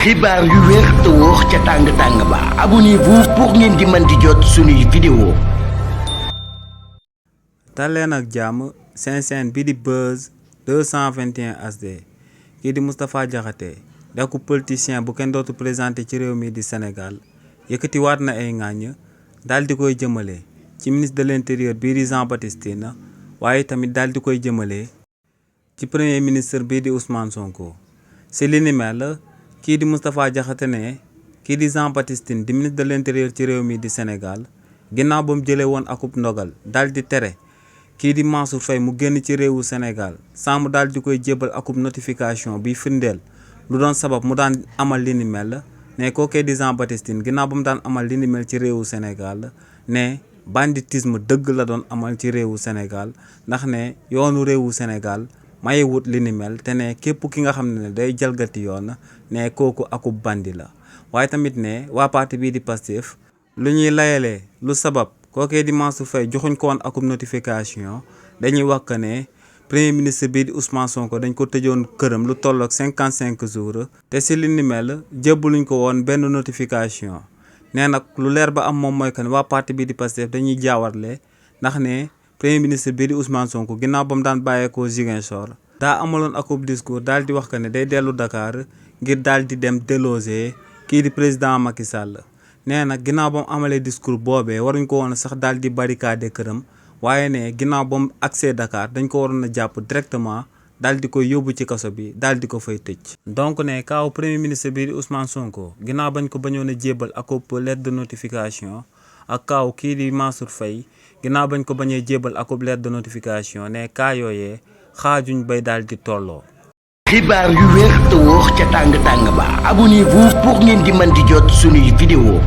xibaar yu wér te wóor ca tàng ba abonnez-vous pour ngeen di mën di jot suñuy vidéo. daleen ak jàmm seen chaîne bi di Buzz 221 HD kii di Moustapha Diakhaté nekk politicien bu kenn dootu présenté ci réew mi di Sénégal yëkkatiwaat na ay ŋàññ daal di koy jëmale ci ministre de l'intérieur bii di Jean Baptiste Tine waaye tamit daal di koy jëmale ci premier ministre bii di Ousmane Sonko. si li ni mel kii di Moustapha Diakhaté ne kii di Jean Baptiste Tine di ministre de l'intérieur ci réew mi di Sénégal ginnaaw ba mu jëlee woon akub ndogal daal di tere kii di Mansour Faye mu génn ci réewu Sénégal sans mu daal di koy jébal akub notification bi firndeel lu doon sabab mu daan amal li ni mel ne kookee di Jean Baptiste Tine ginnaaw ba mu daan amal li ni mel ci réewu Sénégal ne banditisme dëgg la doon amal ci réewu Sénégal ndax ne yoonu réewu Sénégal mayewut li ni mel te ne képp ki nga xam ne day jalgati yoon ne kooku akub bandi la waaye tamit ne waa parti bii di Pastef lu ñuy layalee lu sabab kookee di Mansour Faye joxuñ ko woon akub notification dañuy wax que ne premier ministre bii di Ousmane Sonko dañ ko tëjoon këram lu tolloog 55 jours te si li ni mel jébbaluñ ko woon benn notification nee nag lu leer ba am moom mooy que ne waa parti bii di Pastef dañuy jaawarle ndax ne premier ministre bii di Ousmane Sonko ginnaaw ba mu daan bàyyeekoo Ziguinchor daa amaloon akub discours daal di wax que ne day dellu Dakar ngir daal di dem déloger kii di président Macky Sall nee nag ginnaaw ba mu amalee discours boobee waruñ ko woon sax daal di barricade këram waaye ne ginnaaw ba mu accès Dakar dañ ko waroon a jàpp directement daal di koy yóbbu ci kaso bi daal di ko fay tëj. donc ne kaaw premier ministre bii di Ousmane Sonko ginnaaw bañ ko bañoon a jébal akub lettre de notification ak kaaw kii di Mansour Faye ginnaaw bañ ko bañee jébal akub lettre de notification ne kaa yooyee xaajuñ bay daal di tolloo. xibaar yu wér te wóor ca tàng ba abonnez-vous pour ngeen di mën di jot suñuy vidéo.